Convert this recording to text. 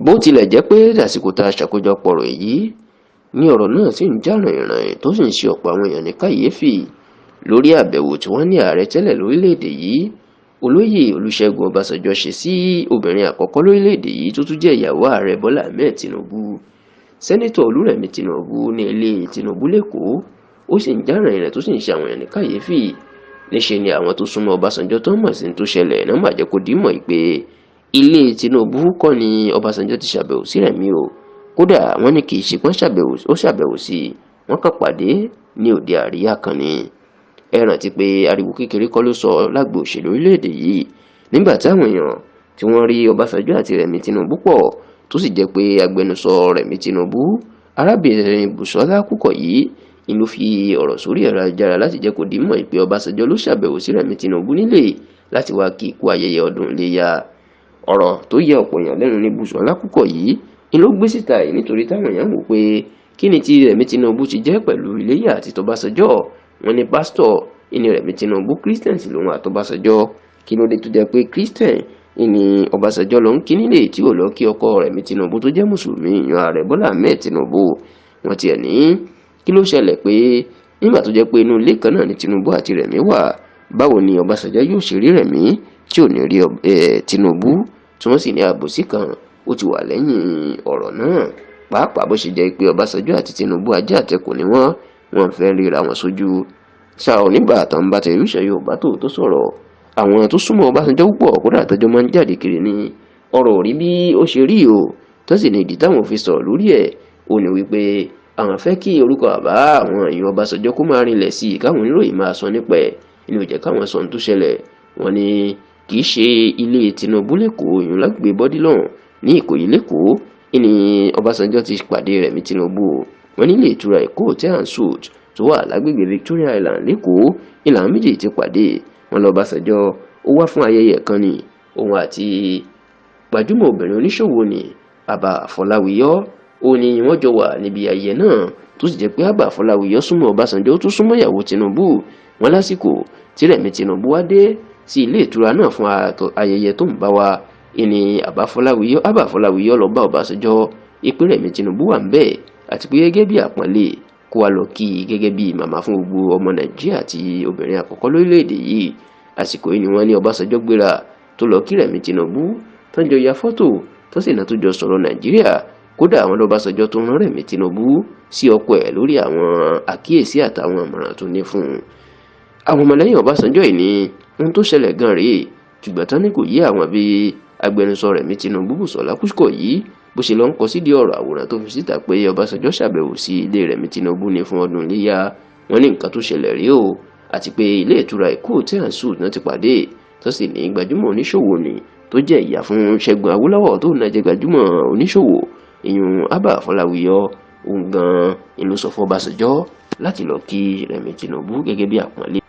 Bó tilẹ̀ jẹ́ pé dàsìkò tá a ṣàkójọpọ̀ ọ̀rọ̀ yìí ni ọ̀rọ̀ náà sì ń jà ràìnràìn, tó sì ń ṣe ọ̀pọ̀ àwọn èèyàn ní kàyéfì lórí àbẹ̀wò tí wọ́n ní ààrẹ tẹ́lẹ̀ lórílẹ̀‐èdè yìí, Olóyè Olúṣẹ́gun Ọbásanjọ́, ṣe sí obìnrin àkọ́kọ́ lórílẹ̀‐èdè yìí tó tún jẹ́ ìyàwó ààrẹ Bọ́lá Ahmed Tinubu, Sẹ́nitọ̀ Olúrẹ̀mí Tinubu, ní ilé Tinubu lÉkòó, ó sì ń jà ràìnràìn, tó sì ń ṣe àwọn èèyàn ní kàyéfì. Níṣe ni àwọn tó súnmọ́ Ọbásanjọ́ tó mọ̀ sí tó ṣẹlẹ̀ náà má jẹ́ kó dímọ̀ pé ilé Tinubu kọ́ ni Ọbásanjọ́ ti ṣàbẹ̀wò sí Rẹ̀mí o. Kódà wọ́n ní kì í ṣe pọ́n ó ṣàbẹ̀wò sí i, wọ́n kàn pàdé ní òde àríyá kan ni. Ẹ rántí pé ariwo kékeré kọ́ ló sọ lágbo òṣèlú orílẹ̀-èdè yìí nígbà táwọn èèyàn tí wọ́n rí Ọbásanjọ́ àti Rẹ̀mí Tinubu pọ̀, tó sì jẹ́ pé agbẹnusọ Rẹ̀mí Tinubu, arábìnrin Bùsọ́lá Kúkọ̀yí, ni ló fi ọ̀rọ̀ sórí ẹ̀rọ ayélujára láti jẹ́ kó dímọ̀ pé Ọbásanjọ́ ló ṣàbẹ̀wò sí Rẹ̀mí Tinubu nílé láti wá kí ikú ayẹyẹ ọdún iléyà. Ọ̀rọ̀ tó yẹ ọ̀pọ̀ èèyàn lẹ́nu ní Bùsọ́lá Kúkọ̀yí ni ló gbé síta yìí, nítorí táwọn èèyàn wò pé kí ni ti Rẹ̀mí Tinubu ti jẹ́ pẹ̀lú iléyà àti tọbásanjọ́. Wọ́n ní pásítọ̀ ìní Rẹ̀mí Tinubu, Christian sì lòun àtọbásanjọ́. Kí ló dé tó jẹ́ pé Christian ìní Ọbásanjọ́ ló ń kí nílé tí ò lọ kí ọkọ Rẹ̀mí Tinubu tó jẹ́ mùsùlùmí, ìyan ààrẹ Bọ́lá Ahmed Tinubu? Wọ́n tiẹ̀ ní kí ló ṣẹlẹ̀ pé nígbà tó jẹ́ pé inú ilé kan náà ni Tinubu àti Rẹ̀mí wà, báwo ni Ọbásanjọ́ yóò ṣe rí Rẹ̀mí tí ò ní rí Tinubu? Tí wọ́n sì ní àbòsí kan ó ti wà lẹ́yìn ọ̀rọ̀ náà, pàápàá bó ṣe jẹ́ pé Ọbásanjọ́ àti Tinubu ajá àtẹkù ni wọ́n fẹ́ ríra wọn sójú ṣá ò. Nígbà tó ń bá tẹlifíṣàn Yorùbá tó sọ̀rọ̀, àwọn tó súnmọ́ Ọbásanjọ́ púpọ̀, kódà àtọjọ́ máa ń jáde kiri, ní ọ̀rọ̀ rí bí ó ṣe rí o, tó sì ní ìdí táwọn fi sọ̀rọ̀ lórí ẹ̀ ó ní wípé àwọn fẹ́ kí orúkọ bàbá àwọn èèyàn Ọbásanjọ́ kó máa rinlẹ̀ sí i, káwọn oníròyìn máa sọ nípa ẹ̀ inú ìjẹ́ káwọn sọ ohun tó ṣẹlẹ̀. Wọ́n ní kì í ṣe ilé Tinubu lÉkòó, ìyún lágbègbè Bọ́dílọ́n ní Ìkòyí lÉkòó, ìní Ọbásanjọ́ ti pàdé Rẹ̀mí Tinubu. Wọ́n ní ilé ìtura Èkó Hotel and Suites tó wà lágbègbè Victoria Island lÉkòó ìlànà méjèèjì ti pàdé. Wọ́n lọ Ọbásanjọ́ ó wá fún ayẹyẹ kan ní òun àti gbajúmọ̀ obìnrin oníṣòwò ní Abba Fọláwíyọ́. Ó ní wọ́n jọ wà níbi ayẹyẹ náà, tó sì jẹ́ pé Abba Fọláwíyọ́ súnmọ́ Ọbásanjọ́, ó tún súnmọ́ ìyàwó Tinubu. Wọ́n lásìkò tí Rẹ̀mí Tinubu wá dé sí ilé ìtura náà fún ayẹyẹ tó ń bá wa, ìní Abba Fọláwíyọ́ lọ bá Ọbásanjọ́ ìpín Rẹ̀mí Tinubu wà ń bẹ̀, àti pé gẹ́gẹ́ bí àpọ́nlé kó wa lọ kí i gẹ́gẹ́ bí màmá fún gbogbo ọmọ Nàìjíríà àti obìnrin àkọ́kọ́ lórílẹ̀‐èdè yìí. Àsìkò yìí ni wọ́n ní Ọbásanjọ́ gbéra tó lọ kí Rẹ̀mí Tinubu, tó ń jọ ya fọ́tò, tó sì náà tó jọ sọ̀rọ̀ Nàìjíríà. Kódà àwọn Ọbásanjọ́ tó rán Rẹ̀mí Tinubu sí ọkọ ẹ̀ lórí àwọn àkíyèsí àtàwọn àmọ̀ràn tó ní fún un. Àwọn ọmọlẹ́yìn Ọbásanjọ́ yìí ní ohun tó ṣẹlẹ̀ gan rèé, ṣùgbọ́n tán ní kò yé àwọn bí agbẹnusọ Rẹ̀mí Tinubu, Bùsọ́lá Kúkọ̀yí, bó ṣe lọ ń kọ sídìí ọ̀rọ̀ àwòrán tó fi síta pé Ọbásanjọ́ ṣàbẹ̀wò sí ilé Rẹ̀mí Tinubu ní fún ọdún iléyà. Wọ́n ní nǹkan tó ṣẹlẹ̀ rí o, àti pé ilé ìtura Èkó Hotel and Suites náà ti pàdé, tó sì ní gbajúmọ̀ oníṣòwò ni tó jẹ́ ìyá fún Ṣẹ́gun Awólọ́wọ̀ tó náà jẹ́ gbajúmọ̀ oníṣòwò, ìyún Abba Fọláwíyọ, òun gan-an ló sọ fún Ọbásanjọ́ láti lọ kí Rẹ̀mí Tinubu gẹ́gẹ́ bí àpọ́nlé.